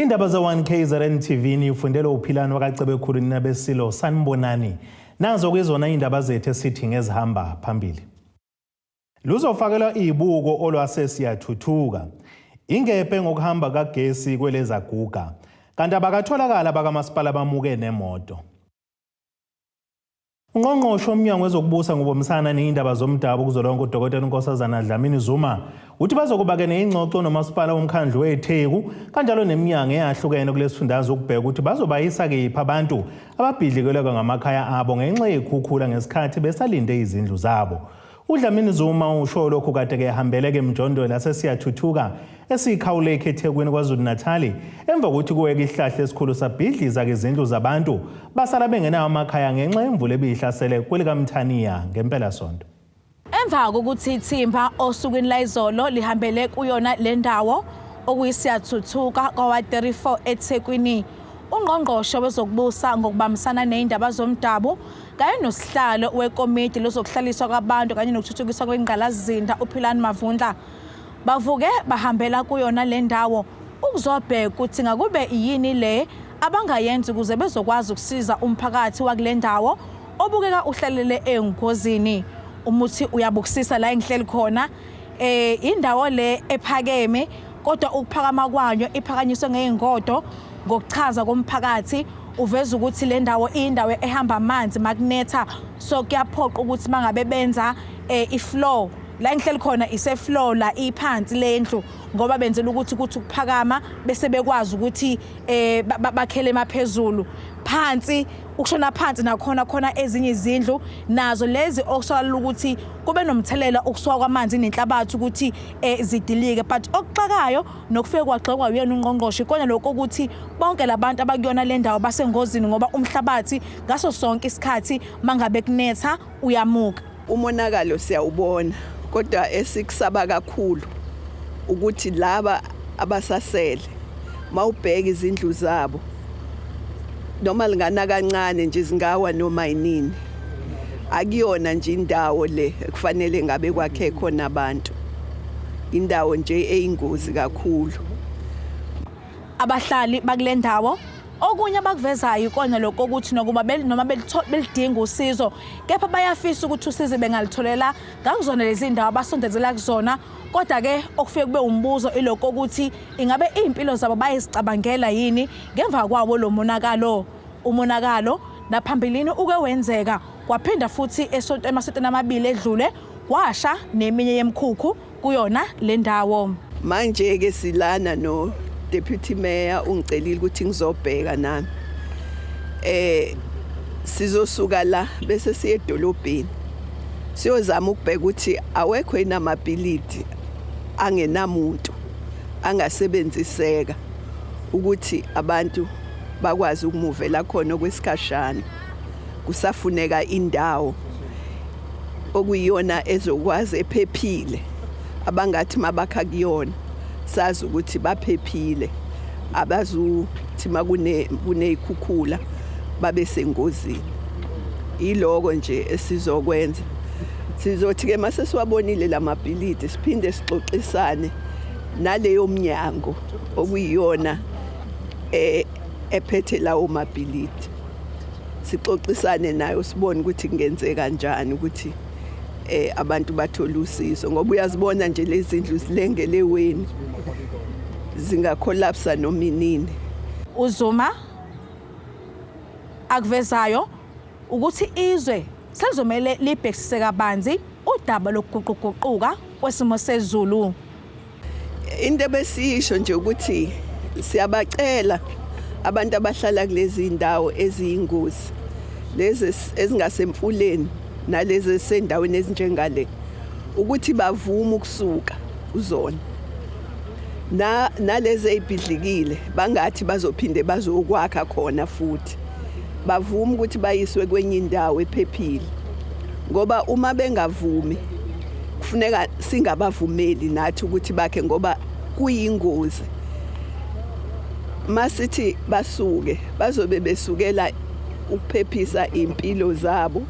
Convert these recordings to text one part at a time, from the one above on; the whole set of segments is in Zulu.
Indaba ze-1 KZN TV nifundela uPhilani wakaCebekhulu nina besilo sanibonani. Nazo kuyizona indaba zethu esithi ngezihamba phambili. Luzofakelwa ibuko olwase siyathuthuka. Ingepe ngokuhamba kagesi kwelezaguga. Kanti abakatholakala bakamasipala bamuke nemoto. Ungqongqoshe womnyango wezokubusa ngobomsana neyindaba zomdabu kuzolonke uDokotela uNkosazana Dlamini Zuma uthi bazokuba-ke neyingxoxo nomasipala womkhandlu weTheku kanjalo neminyango eyahlukene kulesifundazwe ukubheka ukuthi bazobayisa kephi abantu ababhidlikelwe ngamakhaya abo ngenxa yekhukhula ngesikhathi besalinde izindlu zabo. UDlamini Zuma usho lokhu kade ke ehambele ke emjondweni lasesiyathuthuka esiyiKhawu Lake eThekwini KwaZulu-Natali emva kokuthi kuweke isihlahla esikhulu sabhidliza ke izindlu zabantu basala bengenawo amakhaya ngenxa yemvula ebihlasele kwelikaMthaniya ngempelasonto. Emva kokuthi ithimba osukwini layizolo lihambele kuyona le ndawo okuyisiyathuthuka kwawa-34 eThekwini, ungqongqoshe wezokubusa ngokubambisana ney'ndaba zomdabu kanye nosihlalo wekomidi lezokuhlaliswa kwabantu kanye nokuthuthukiswa kwengqalasizinda uPhilani Mavundla bavuke bahambela kuyona le ndawo ukuzobheka ukuthi ngakube yini le abangayenza ukuze bezokwazi ukusiza umphakathi wakule ndawo obukeka uhlalele engozini. Umuthi uyabukisisa la engihleli khona, indawo le ephakeme, kodwa ukuphakama kwayo iphakanyiswe ngey'ngodo. Ngokuchaza komphakathi uveza ukuthi le ndawo iyindawo ehamba amanzi makunetha, so kuyaphoqa ukuthi mangabe benza i-floor la engihleli khona ise-floor la iphansi lendlu, ngoba benzela ukuthi kuthi ukuphakama bese bekwazi ukuthi bakhele emaphezulu phansi ukushona phansi. Nakhona khona ezinye izindlu nazo lezi okusolakala ukuthi kube nomthelela ukusuka kwamanzi nenhlabathi ukuthi zidilike. But okuxakayo nokufike kwagxekwa uyena ungqongqoshe ikona lokho ukuthi bonke labantu abakuyona le ndawo basengozini, ngoba umhlabathi ngaso sonke isikhathi mangabe kunetha uyamuka. Umonakalo siyawubona, kodwa esikusaba kakhulu ukuthi laba abasasele, mawubheka izindlu zabo, noma lingana kancane nje zingawa noma yinini. Akuyona nje indawo le ekufanele ngabe kwakhe khona abantu, indawo nje eyingozi kakhulu. Abahlali bakule ndawo okunye abakuvezayo ikona lokho ukuthi nokuba noma belidinga usizo, kepha bayafisa ukuthi usizo bengalitholela ngakuzona lezi ndawo abasondezela kuzona. Kodwa-ke okufike kube umbuzo ilokho ukuthi ingabe iy'mpilo zabo bayezicabangela yini ngemva kwawo lo monakalo. Umonakalo naphambilini uke wenzeka, kwaphinda futhi esonto emasontweni amabili edlule kwasha neminye yemkhukhu kuyona le ndawo. Manje ke silana no deputy mayor, ungicelile ukuthi ngizobheka nami. Sizosuka la bese siye edolobheni, siyozama ukubheka ukuthi awekho yini amabhilidi angenamuntu angasebenziseka ukuthi abantu bakwazi ukumuvela khona okwesikhashana. Kusafuneka indawo okuyiyona ezokwazi ephephile abangathi mabakha kuyona sazi ukuthi baphephile, abazuthi makune kuneyikhukhula babe sengozini. Iloko nje esizokwenza. Sizothi ke mase siwabonile lamabhilidi siphinde sixoxisane naleyo mnyango okuyiyona ephethe lawo mabhilidi, sixoxisane nayo, sibone ukuthi kungenzeka kanjani ukuthi abantu bathole usizo, ngoba uyazibona nje lezi zindlu zilengele eweni, zingacollapsa noma inini. UZuma akuvezayo ukuthi izwe selizomele libhekisise kabanzi udaba lokuguquguquka kwesimo sezulu. Into ebesiyisho nje ukuthi siyabacela abantu abahlala kulezi ndawo eziyingozi, lezi ezingasemfuleni nalezi ezisendaweni ezinjengale, ukuthi bavume ukusuka kuzona, na nalezi ezibhidlikile bangathi bazophinde bazokwakha khona futhi, bavume ukuthi bayiswe kwenye indawo ephephile, ngoba uma bengavumi kufuneka singabavumeli nathi ukuthi bakhe, ngoba kuyingozi. Masithi basuke, bazobe besukela ukuphephisa impilo zabo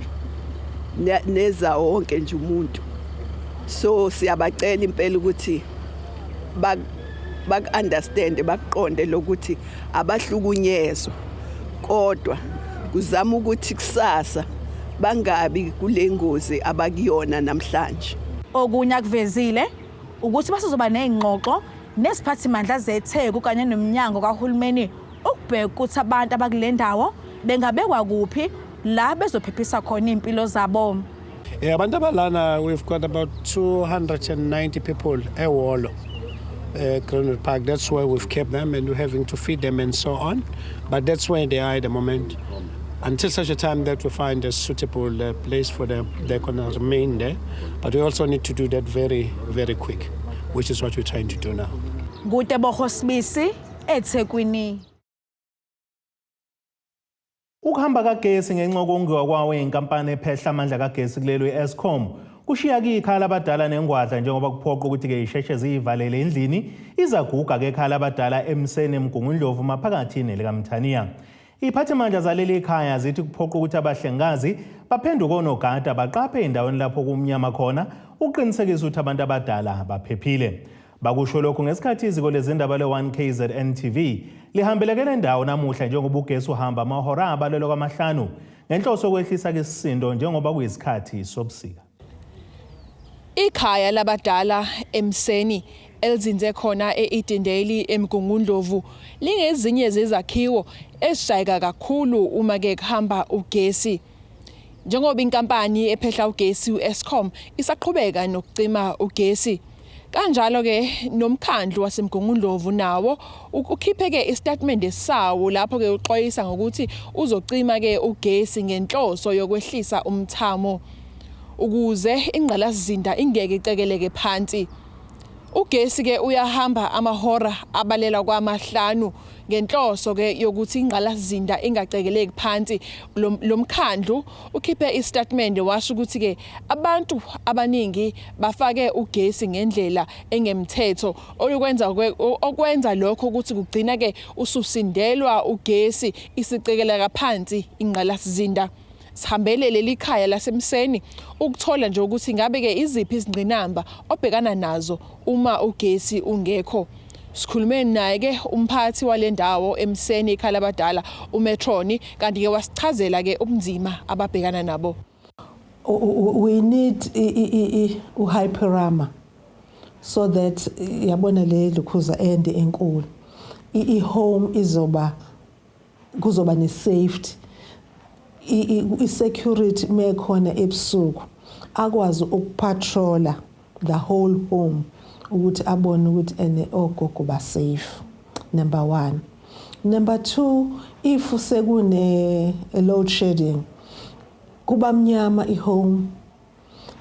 neza wonke nje umuntu. So siyabacela impela ukuthi Baku-understand, bakuqonde lokuthi abahlukunyezwa, kodwa kuzama ukuthi kusasa bangabi kule ngozi abakuyona namhlanje. Okunye akuvezile ukuthi basazoba nezingxoxo neziphathimandla zeTheku kanye nomnyango kahulumeni ukubheka ukuthi abantu abakule ndawo bengabekwa kuphi la bezophephisa khona iy'mpilo zabo. Yeah, abantu abalana, we've got about 290 people ehholo, Greenwood Park. That's where we've kept them and we're having to feed them and so on. But that's where they are at the moment. Until such a time that we find a suitable place for them, they're going to remain there. But we also need to do that very, very quick, which is what we're trying to do now. NguTebogo Sibisi, eThekwini. Ukuhamba kagesi ngenxa yokongiwa kwawo inkampani ephehla amandla kagesi kulelo, i-Eskom, kushiya ikhaya labadala nengwadla, njengoba kuphoqa ukuthi-ke isheshe ziyivalele endlini izaguga-ke ekhaya labadala eMseni, eMgungundlovu, maphakathi nelikaMthaniya. Iphathimandla zaleli khaya zithi kuphoqa ukuthi abahlengikazi baphenduke onogada, baqaphe endaweni lapho kumnyama khona ukuqinisekisa ukuthi abantu abadala baphephile. Bakusho lokhu ngesikhathi iziko lezindaba le-1 KZN TV lihambelekele ndawo namuhla, njengoba ugesi uhamba amahora abalelwa kwamahlanu ngenhloso yokwehlisa isisindo njengoba kuyisikhathi sobusika. Ikhaya labadala eMseni elizinze khona e-Edendale, eMgungundlovu, lingezinye zezakhiwo ezishayeka kakhulu uma ke kuhamba ugesi. Njengoba inkampani ephehla ugesi u-Eskom isaqhubeka nokucima ugesi. Kanjalo ke nomkhandlu waseMgungundlovu nawo ukhiphe ke istatement sawo lapho ke uxwayisa ngokuthi uzocima ke ugesi ngenhloso yokwehlisa umthamo ukuze ingqalasizinda ingeke icekeleke phansi. Ugesi ke uyahamba amahora abalelwa kwamahlanu ngenhloso ke yokuthi ingqalasizinda ingacekeleki phansi. Lo mkhandlu ukhiphe istatement washo ukuthi ke abantu abaningi bafake ugesi ngendlela engemthetho, olukwenza okwenza lokho ukuthi kugcina ke ususindelwa ugesi, isicekeleka phansi ingqalasizinda. Sihambele leli khaya laseMseni ukuthola nje ukuthi ngabe ke iziphi izingqinamba obhekana nazo uma ugesi ungekho. Sikhulume naye ke umphathi walendawo eMseni, ikhaya labadala, umatron, kanti ke wasichazela ke ubunzima ababhekana nabo. We need uHyperama so that, yabona, le lukhuza ende enkulu, i-home izoba kuzoba ne-safety, i-security mekhona ebusuku akwazi ukupatrola the whole home ukuthi abone ukuthi ene ogogo ba safe, number 1. Number 2, if sekune load shedding, kuba mnyama ihome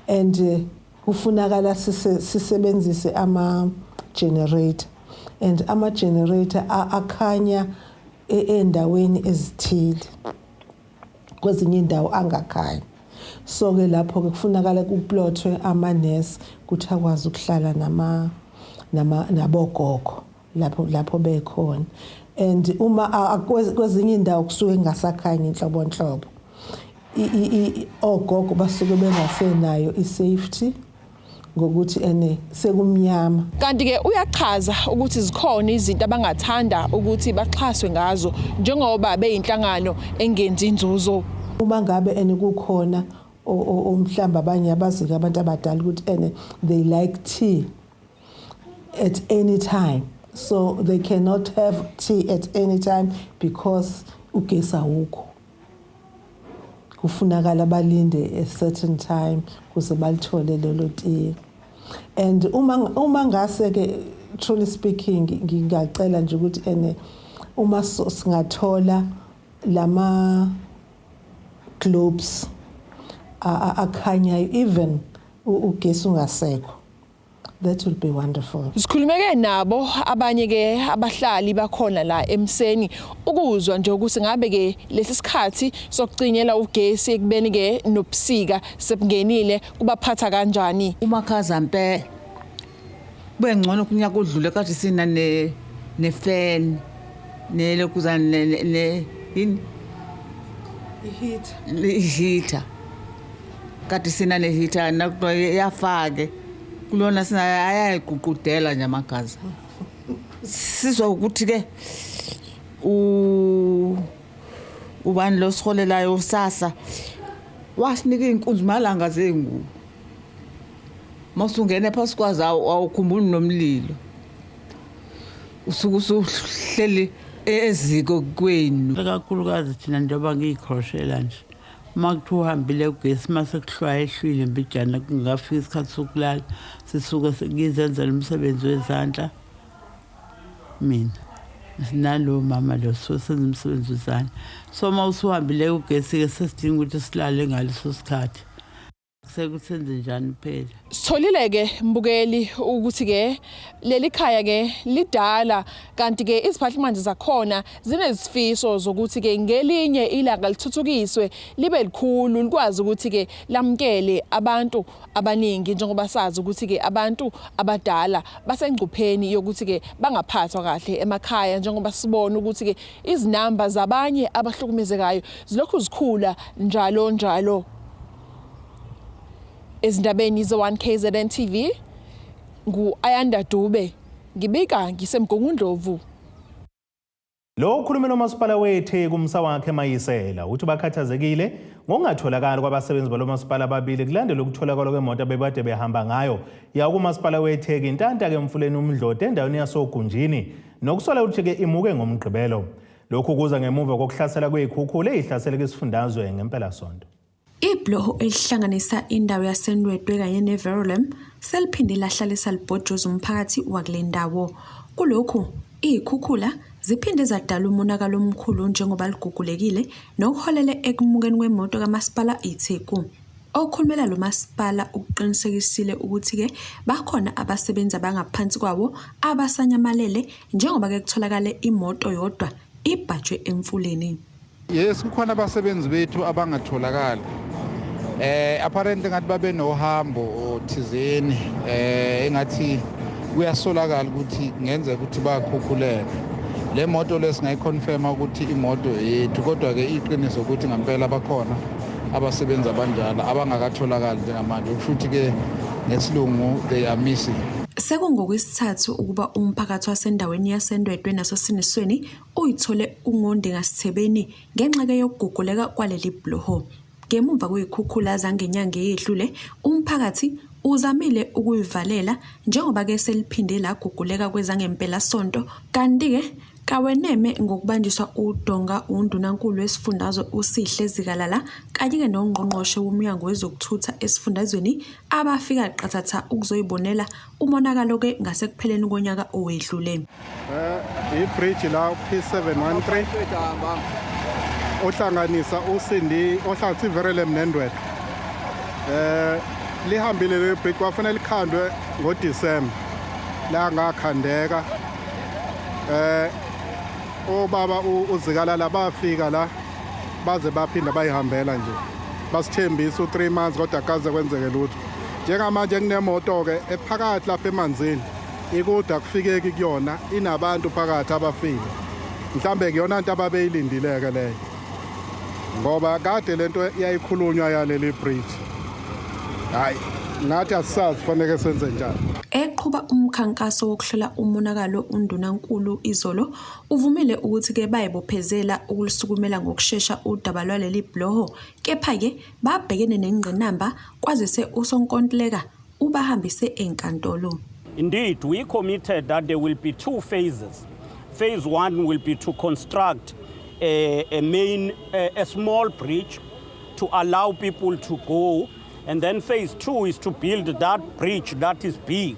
and kufunakala sisebenzise ama generator, and ama generator akhanya endaweni ezithile, kwezinye indawo angakhanyi. So ke lapho ke kufunakala kuplothwe ama-nurse ukuthi akwazi ukuhlala nama nabogogo lapho bekhona. And uma kwezinye indawo kusuke kungasakhanyi inhlobo nhlobo, ogogo basuke bengasenayo i-safety ngokuthi ene sekumnyama. Kanti ke uyachaza ukuthi zikhona izinto abangathanda ukuthi baxhaswe ngazo njengoba beyinhlangano engenzi inzuzo. Uma ngabe ene kukhona mhlawumbe abanye abazi abantu abadala ukuthi ene they like tea at any time, so they cannot have tea at any time because ugesi awukho. Kufunakala balinde a certain time kuze balithole lelo tiye. And uma ngase ke, truly speaking, ngingacela nje ukuthi ene uma singathola lama globes akhanyayo even ugesi ungasekho, that will be wonderful. Sikhulumeke nabo abanye ke abahlali bakhona la eMseni ukuzwa nje ukuthi ngabe ke lesi sikhathi sokucinyela ugesi ekubeni ke nobusika sebungenile kubaphatha kanjani. Umakhaza mpela, kube ngcono kunyaka odlule kade sina ne nefan nelokuzana ne yini, I-heater. I-heater, kade sina ne-heater nakuthiwa yafake kulona sina ayayiququdela nje amagaza. Sizwa ukuthi ke u ubani lo siholelayo usasa wasinika iy'nkunzi malanga zengubo. Mawusungena phasi kwazo awukhumbuli nomlilo. Usuke usuhleli eziko kwenu. Ikakhulukazi thina njengoba ngiyikhoshela nje uma kuthiwa uhambile ugesi uma sekuhlwaye ehlwile mbijana kungafika isikhathi sokulala sisuke ngizenzela umsebenzi wezandla mina nalo mama lo so senza umsebenzi wezandla so uma usuhambile ugesi-ke sesidinga ukuthi silale ngaleso sikhathi Sekusenze njani phela? Sitholile ke mbukeli ukuthi ke leli khaya ke lidala kanti ke iziphathimandla zakhona zinezifiso zokuthi ke ngelinye ilanga lithuthukiswe libe likhulu likwazi ukuthi ke lamkele abantu abaningi njengoba sazi ukuthi ke abantu abadala basengcupheni yokuthi ke bangaphathwa kahle emakhaya njengoba sibona ukuthi ke izinamba zabanye abahlukumezekayo zilokhu zikhula njalo njalo. Ezindabeni ze-1 KZN TV ngu-Ayanda Dube ngibika ngiseMgungundlovu. Lo okhulumela umasipala weTheku uMsawakhe Mayisela uthi bakhathazekile ngokungatholakali kwabasebenzi balo masipala ababili kulandela ukutholakala kwemoto abebade behamba ngayo yakumasipala weTheku intanta-ke emfuleni uMdloti endaweni yasoGunjini nokusola ukuthi-ke imuke ngoMgqibelo. Lokhu kuza ngemuva kokuhlasela kwey'khukhula ey'hlasele kwisifundazwe ngempelasonto. Ibhuloho elihlanganisa indawo yaseNdwedwe kanye neVerulam seliphinde lahlalisa libhojozi umphakathi wakule ndawo. Kulokhu, izikhukhula ziphinde zadala umonakalo omkhulu njengoba ligugulekile nokuholele ekumukeni kwemoto kaMasipala iTheku. Okhulumela lo masipala ukuqinisekisile ukuthi-ke bakhona abasebenzi abangaphansi kwawo abasanyamalele njengoba-ke kutholakale imoto yodwa ibhajwe emfuleni. Yes, kukhona abasebenzi bethu abangatholakali. Apparently ngathi babe nohambo thizeni engathi kuyasolakala ukuthi kungenzeka ukuthi bakhukhuleka. Le moto lesingayiconfirma ukuthi imoto yethu kodwa ke iqiniso ukuthi ngempela bakhona abasebenzi abanjalo abangakatholakali njengamanje okusho ukuthi ke ngesilungu they are missing. Sekungokwesithathu ukuba umphakathi wasendaweni yaseNdwedwe nasoSinisweni uyithole ungondingasithebeni ngenxa-ke yokuguguleka kwaleli bhuloho. Ngemumva kwey'khukhula zangenyanga eyedlule, umphakathi uzamile ukuyivalela njengoba-ke seliphinde laguguleka kwezangempelasonto kanti-ke kaweneme ngokubanjiswa udonga undunankulu wesifundazwe uSihle Zikalala kanye-ke nongqongqoshe womnyango wezokuthutha esifundazweni abafika qathatha ukuzoyibonela umonakalo-ke ngasekupheleni konyaka owedlule. Ibridge la P713 ohlanganisa uSindi ohlanganisa iVerelem neNdwedwe. Lihambile le bridge kwafanele likhandwe ngoDisemba. La ngakhandeka. Obaba uZikalala bafika la baze baphinda bayihambela nje. Basithembisa u3 months kodwa kaze kwenzeke lutho. Njengamanje kunemoto ke ephakathi lapha emanzini. Ikude akufikeki kuyona inabantu phakathi abafile. Mhlambe kuyona into ababeyilindileke leyo. Ngoba kade lento yayikhulunywa yaleli bridge. Hayi, ngathi asisazi fanele senze njani. Eqhuba umkhankaso wokuhlola umonakalo uNdunankulu izolo uvumile ukuthi-ke bayibophezela ukulisukumela ngokushesha udaba lwaleli bhuloho kepha-ke babhekene nengqinamba kwazise usonkontileka ubahambise enkantolo. Indeed, we committed that there will be two phases. Phase one will be to construct a small bridge to allow people to go. And then phase two is to build that bridge that is big.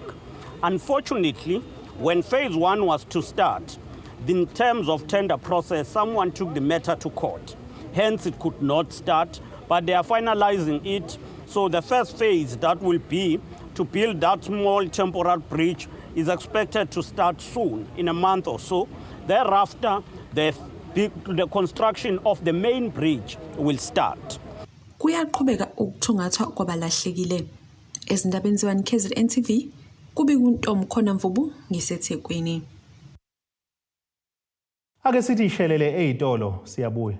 Unfortunately, when phase one was to start, in terms of tender process, someone took the matter to court. Hence, it could not start, but they are finalizing it. So the first phase that will be to build that small temporary bridge is expected to start soon, in a month or so. Thereafter, the construction of the main bridge will start. Kuyaqhubeka ukuthungathwa kwabalahlekile. Ezindabeni ze-1 KZN TV, kubika uNtomkhona Mvubu ngiseThekwini. Ake sithi ishelele ey'tolo siyabuya.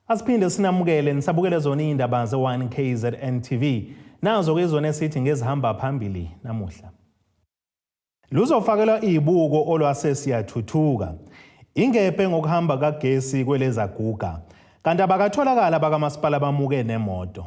Asiphinde sinamukele nisabukele zona iy'ndaba ze-1 KZN TV. Nazo ke zona esithi ngezihamba phambili namuhla. Luzofakelwa izibuko olwase siyathuthuka. Ingebhe ngokuhamba kagesi kwelezaguga. Kanti abakatholakala bakamasipala bamuke nemoto.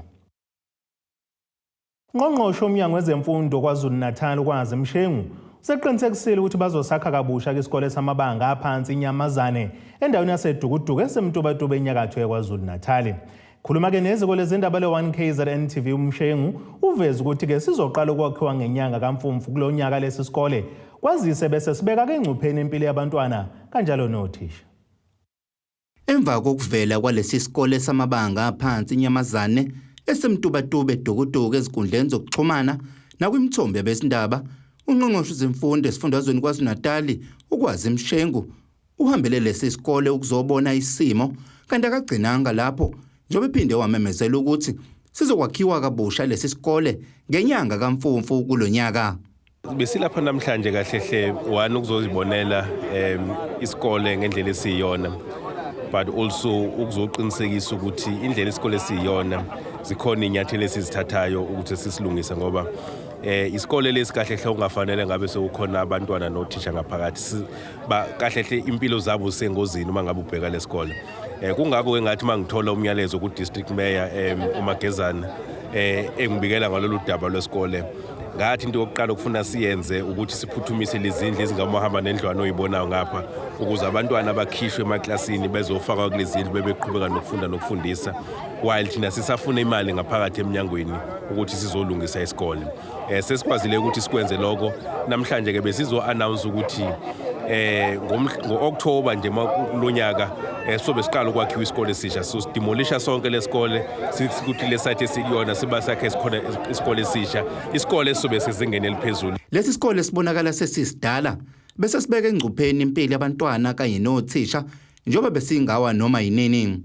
Ungqongqoshe womnyango wezemfundo KwaZulu-Natal uKwazi Mshengu useqinisekisile ukuthi bazosakha kabusha isikole samabanga aphansi iNyamazane endaweni yaseDukuduku eseMtubatuba enyakatho yaKwaZulu-Natal. Khuluma-ke neziko lezindaba le-1 KZN TV uMshengu uveze ukuthi-ke sizoqala ukwakhiwa ngenyanga kaMfumfu kulo nyaka lesi sikole kwazise bese sibeka-ke engcupheni impilo yabantwana kanjalo nothisha. Emva kokuvela kwalesi sikole samabanga aphansi iNyamazane eseMtubatuba eDukuduku ezinkundleni zokuxhumana nakwimithombo yabezindaba, uNgqongqoshe wezemfundo esifundazweni KwaZulu-Natali uKwazi Mshengu uhambele lesi sikole ukuzobona isimo kanti akagcinanga lapho njengoba ephinde wamemezela ukuthi sizokwakhiwa kabusha lesi sikole ngenyanga kaMfumfu kulo nyaka. Besilapha namhlanje kahle hle one ukuzozibonela isikole ngendlela esiyiyona but also ukuzoqinisekisa ukuthi indlela isikole esiyiyona zikhona iy'nyathelo esizithathayo ukuthi sisilungise ngoba isikole lesi kahle hle ungafanele ngabe sekukhona abantwana nothisha ngaphakathi kahle hle impilo zabo zisengozini uma ngabe ubheka lesikole. Kungakho ke ngathi mangithola umyalezo ku district mayor uMagezana engibikela ngalolu daba lwesikole ngathi into yokuqala okufuna siyenze ukuthi siphuthumise lezindlu ezingamahamba nendlwana oyibonayo ngapha ukuze abantwana bakhishwe emaklasini bezofakwa kulezi zindlu bebeqhubeka nokufunda nokufundisa while thina sisafuna imali ngaphakathi eminyangweni ukuthi sizolungisa isikole. Sesikwazile ukuthi sikwenze lokho namhlanje ke besizo announce ukuthi ngo-October nje kulonyaka sobe siqala ukwakhiwa isikole esisha. So sidemolisha sonke lesikole sikuthi le site esikuyona siba sakhe esikhona isikole esisha, isikole esizobe sezingeni eliphezulu. Lesi sikole sibonakala sesisidala bese sibeka engcupheni impilo yabantwana kanye nothisha njengoba besingawa noma yinini.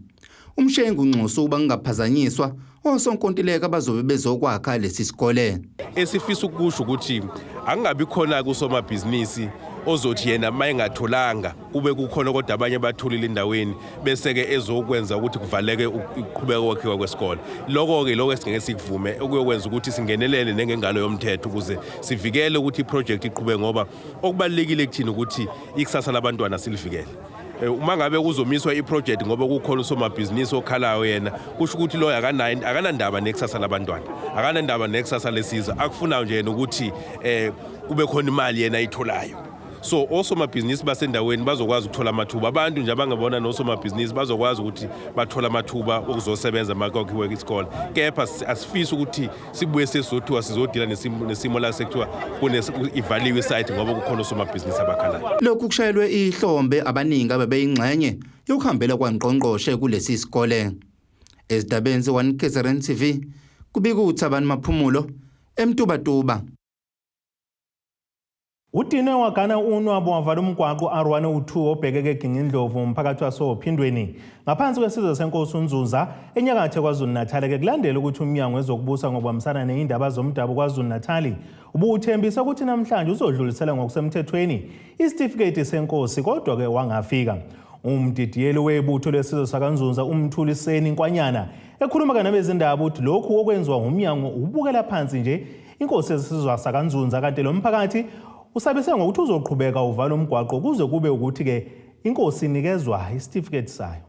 UMshengu unxusa ukuba kungaphazanyiswa osonkontileka bazobe bezokwakha lesi sikole. Esifisa ukusho ukuthi angabi khona kusomabhizinisi ozothi yena mayengatholanga kube kukhona kodwa abanye batholile endaweni bese-ke ezokwenza ukuthi kuvaleke ukuqhubeka kwakhiwa kwesikole. Lokho-ke lokho esingeke sikuvume okuyokwenza ukuthi singenelele nengengalo yomthetho ukuze sivikele ukuthi iprojekthi iqhubeke ngoba okubalulekile kuthina ukuthi ikusasa labantwana silivikele. Uma ngabe kuzomiswa iproject ngoba kukhona usomabhizinisi okhalayo yena kusho ukuthi loyo akanandaba nekusasa labantwana, akanandaba nekusasa lesizwe, akufunayo nje yena ukuthi kube khona imali yena ayitholayo. So osomabhizinisi basendaweni bazokwazi ukuthola amathuba, abantu nje abangebona nosomabhizinisi bazokwazi ukuthi bathole amathuba okuzosebenza makwakhiwe isikole. Kepha asifisi ukuthi sibuye sesizothiwa sizodila nesimo la sekuthiwa ivaliwe isite ngoba kukhona osomabhizinisi abakhalayo. Lokhu kushayelwe ihlombe abaningi abebeyingxenye yokuhambela kwangqongqoshe kulesi sikole. Ezindabeni ze-1 KZN TV kubika uThabani Maphumulo eMtubatuba. Udinwe wagana unwabu wavala umgwaqo R102 obhekeke eGingindlovu umphakathi wasoPhindweni ngaphansi kwesizwe senkosi uNzunza enyakatho KwaZulu-Natal ke kulandela ukuthi umnyango wezokubusa ngokubambisana nezindaba zomdabu KwaZulu-Natal ubuthembisa ukuthi namhlanje uzodlulisela ngokusemthethweni isitifiketi senkosi kodwa ke wangafika. Umdidiyeli webutho lesizwe sakaNzunza uMthuliseni Nkwanyana ekhuluma ke nabezindaba uthi lokhu okwenziwa ngumnyango ubukela phansi nje inkosi yesizwe sakaNzunza kanti lo mphakathi usabise ngokuthi uzoqhubeka uvala umgwaqo kuze kube ukuthi ke inkosi inikezwa isitifiketi sayo.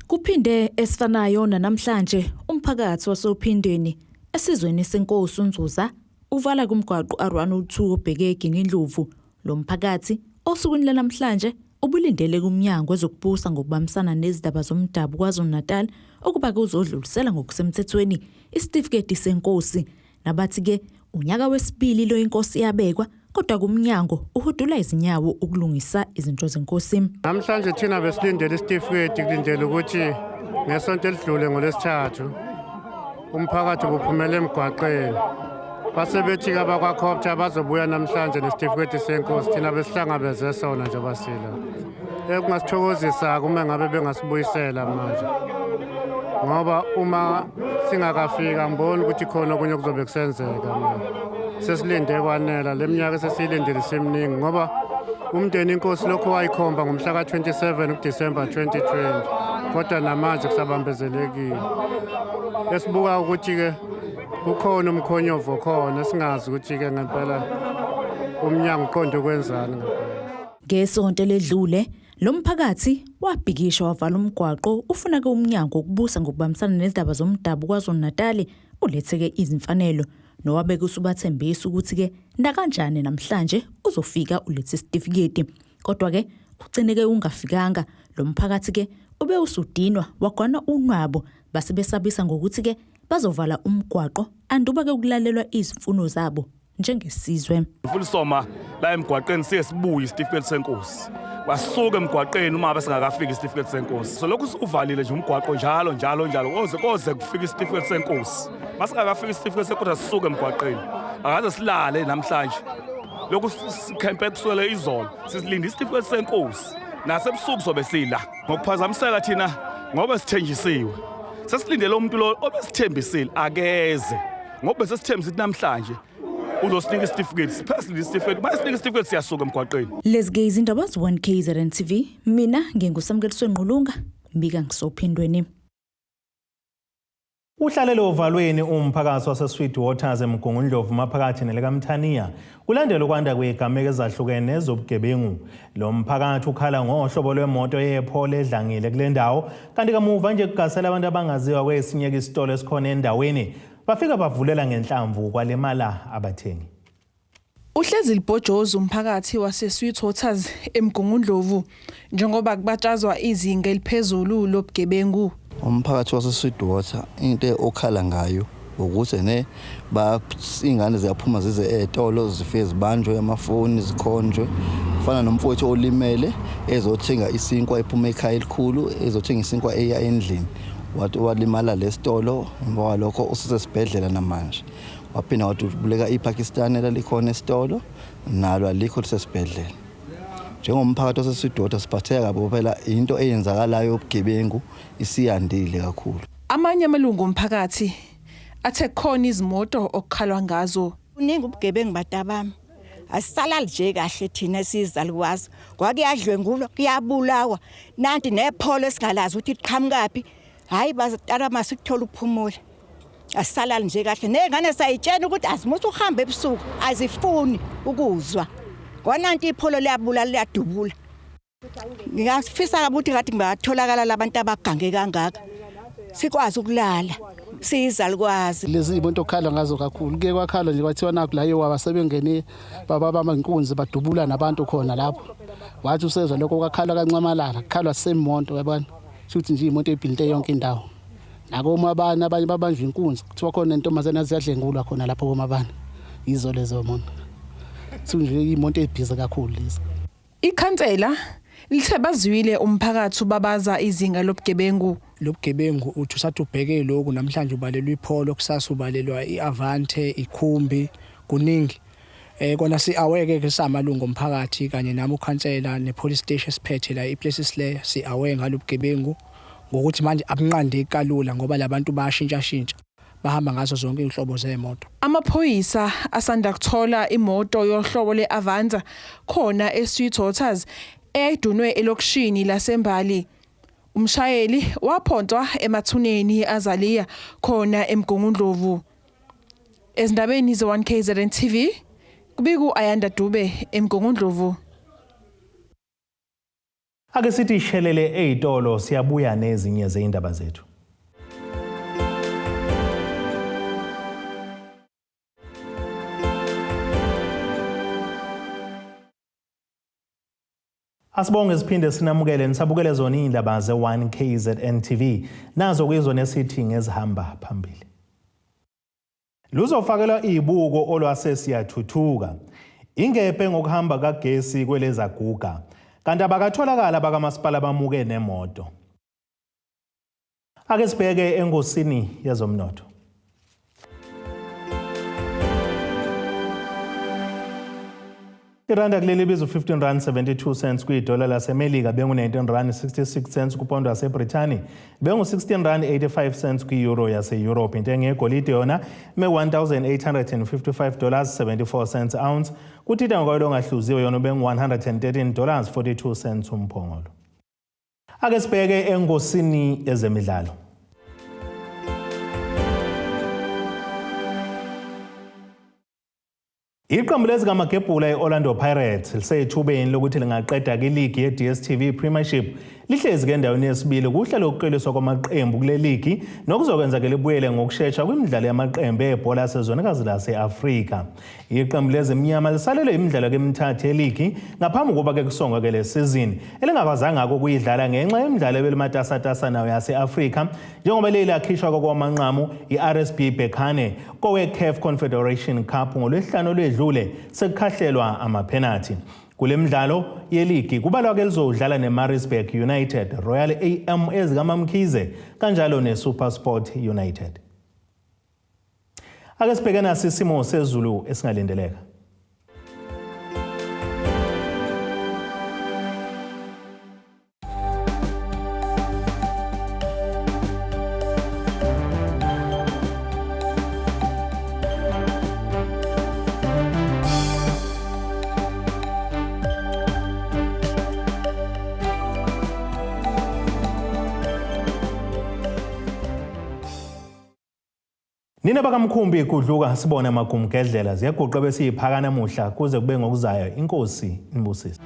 Kuphinde esifanayo namhlanje umphakathi wasoPhindweni esizweni senkosi uNzuza uvala kumgwaqo R102 obheke eGingindlovu. Lo mphakathi osukwini lanamhlanje ubulindele kumnyango wezokubusa ngokubambisana nezindaba zomdabu KwaZulu-Natal ukuba kuzodlulisela ngokusemthethweni isitifiketi senkosi. Nabathi-ke unyaka wesibili lo inkosi yabekwa kodwa kumnyango uhudula izinyawo ukulungisa izinto zenkosi. Namhlanje thina besilindele isitifiketi, kulindele ukuthi ngesonto elidlule ngolwesithathu umphakathi ubuphumele emgwaqeni. Base bethi-ke abakwaCOGTA bazobuya namhlanje nesitifiketi senkosi, thina besihlangabeze sona nje basila. Ekungasithokozisa uma ngabe bengasibuyisela manje, ngoba uma singakafika ngiboni ukuthi khona okunye kuzobe kusenzeka manje. Sesilinde kwanela, le minyaka sesiyilindile seminingi ngoba umndeni inkosi lokhu wayikhomba ngomhla ka-27 kuDisemba 2020. Kodwa namanje kusabambezelekile. Esibuka ukuthi-ke kukhona umkhonyovu okhona singazi ukuthi-ke ngempela umnyango uqonde ukwenzani ngempela. Ngesonto eledlule, lo mphakathi wabhikisha wavala umgwaqo ufuna-ke umnyango wokubusa ngokubambisana nezindaba zomdabu KwaZulu-Natali ulethe-ke izimfanelo nowabeke usubathembisa ukuthi-ke nakanjani namhlanje uzofika ulethe isitifiketi. Kodwa-ke ugcine-ke ungafikanga lo mphakathi-ke ube usudinwa wagwana unwabo base besabisa ngokuthi-ke bazovala umgwaqo anduba-ke ukulalelwa izimfuno zabo njengesizwe. Mfuna soma la emgwaqeni siye sibuye isitifiketi senkosi. Wasuka emgwaqeni uma ngabe singakafiki isitifiketi senkosi. So lokhu uvalile nje umgwaqo njalo njalo njalo koze koze kufike isitifiketi senkosi. Masingakafiki isitifiketi senkosi asisuke emgwaqeni. Akaze silale namhlanje. Lokhu sikhempe kusukela izolo sisilinde isitifiketi senkosi. Nasebusuku sobe sila. Ngokuphazamiseka thina ngoba sithenjisiwe. Sesilindele umuntu lo obesithembisile akeze. Ngoba sesithembisa ukuthi namhlanje uzosinika isitifiketi siphela isitifiketi uma sinika isitifiketi siyasuka emgwaqeni. Lezi ke izindaba ze-1 KZN TV mina nginguSamukeliso Ngqulunga mbika ngisophindweni. Uhlalele ovalweni umphakathi waseSweet Waters eMgungundlovu maphakathi nelikaMthaniya kulandela ukwanda kwezigameko ezahlukene zobugebengu. Lo mphakathi ukhala ngohlobo lwemoto yePolo edlangile kule ndawo kanti kamuva nje kugasela abantu abangaziwa kwesinye isitolo esikhona endaweni bafika bavulela ngenhlamvu kwalimala abathengi. Uhlezi libhojozi umphakathi waseSweet Waters eMgungundlovu njengoba kubatshazwa izinga eliphezulu lobugebengu. Umphakathi waseSweet Water into okhala ngayo ukuthi ne iy'ngane ziyaphuma zize ey'tolo zifike zibanjwe amafoni zikhonjwe fana nomfowethu olimele ezothenga isinkwa ephuma ekhaya elikhulu ezothenga isinkwa eya endlini walimala lesitolo emva kwalokho usesesibhedlela namanje waphinda wadubuleka iPakistan elalikhona esitolo nalo alikho lisesibhedlela. Njengomphakathi waseSidota siphatheka kabi phela into eyenzakalayo yobugebengu isiyandile kakhulu. Amanye amalungu omphakathi athe kukhona izimoto okukhalwa ngazo. Kuningi ubugebengu batabami. Asisalali nje kahle thina esizalukwazi. Ngoba kuyadlwengulwa, kuyabulawa. Nanti nepholo esingalazi ukuthi liqhamukaphi. Hayi bazitala masikuthola ukuphumula. Asisalali nje kahle. Nezingane sayitshena ukuthi azimuthi uhambe ebusuku, azifuni ukuzwa. Ngoba nanti ipholo liyabulala liyadubula. Ngingafisa ukuthi ngathi ngingatholakala labantu abagange kangaka. Sikwazi ukulala. Siyizalukwazi. Lezi imoto okukhalwa ngazo kakhulu. Kuye kwakhalwa nje kwathiwa nakhu la eWaba sebengene bababamba inkunzi badubula nabantu khona lapho. Wathi usezwa lokho kwakhalwa kaNxamalala, kukhalwa semonto yabona. Shuthi nje imoto ebhilite yonke indawo. Nakomabani abanye babanjwa inkunzi kuthiwa khona nentombazane aziyadlengulwa khona lapho komabani. Yizo lezo moto. Kuthiwa nje imoto ebhizi kakhulu lezi. Ikhansela lithe bazwile umphakathi ubabaza izinga lobugebengu. Lobugebengu uthi usathi ubheke lokhu namhlanje ubalelwa iPolo, kusasa ubalelwa iAvante, iKhumbi, kuningi. Kona si aware ke samalungu omphakathi kanye nami ukhansela ne police station esiphethe la iPlessis Slayer si aware ngalobugebengu ngokuthi manje abunqandeki kalula ngoba labantu bayashintsha shintsha bahamba ngazo zonke inhlobo zemoto. Amaphoyisa asanda kuthola imoto yohlobo leAvanza khona eSweet Waters eyayidunwe elokishini laseMbali. Umshayeli waphonswa emathuneni Azalea khona eMgungundlovu. Ezindabeni ze-1 KZN TV kubiku Ayanda Dube eMgungundlovu. Ake sithi shelele ey'tolo siyabuya nezinye zey'ndaba zethu. Asibonge siphinde sinamukele nisabukele zona iy'ndaba ze-1 KZN TV nazo kuyizona esithi ngezihamba phambili. Luzofakelwa ibuko olwase siyathuthuka. Ingepe ngokuhamba kagesi kwelezaguga. Kanti abakatholakala bakamasipala bamuke nemoto. Ake sibheke engosini yezomnotho. Iranda kuleli biza u-15 rand 72 cents kwidola laseMelika bengu-19 rand 66 cents kupondo yaseBrithani bengu-16 rand 85 cents kwi-euro yase-Europe. Intengo yegolide yona ime 1855 dollars 74 cents ounce kuthi intengo kwayilo ongahluziwe yona bengu-113 dollars 42 cents umphongolo. Ake sibheke engosini ezemidlalo. Iqembu lezikamagebhula i-Orlando Pirates lisethubeni lokuthi lingaqeda kiligi ye-DStv Premiership lihlezi ke endaweni yesibili kuhle lokuqeliswa kwamaqembu kule ligi nokuzokwenza ke libuyele ngokushesha kwimidlalo yamaqembu ebhola asezwenikazi lase-Afrika. Iqembu lezimnyama lisalelwe imidlalo kemithathu yeligi ngaphambi kokuba ke kusongwe ke le sizini elingakwazanga ukuyidlala ngenxa yemidlalo ebelimatasatasa nayo yase-Afrika njengoba leli lakhishwa kokwamanqamu i-RSB Berkane kowe-CAF Confederation Cup ngoLwesihlanu olwedlule sekukhahlelwa amaphenathi. Kule midlalo yeligi kubalwa ke lizodlala neMaritzburg United, Royal AM ezikaMamkhize kanjalo neSuperSport United. Ake sibheke nasi isimo sezulu esingalindeleka. Nina bakamkhumbi igudluka sibone amagumgedlela ziyaguqa bese iphaka namuhla kuze kube ngokuzayo inkosi inibusise.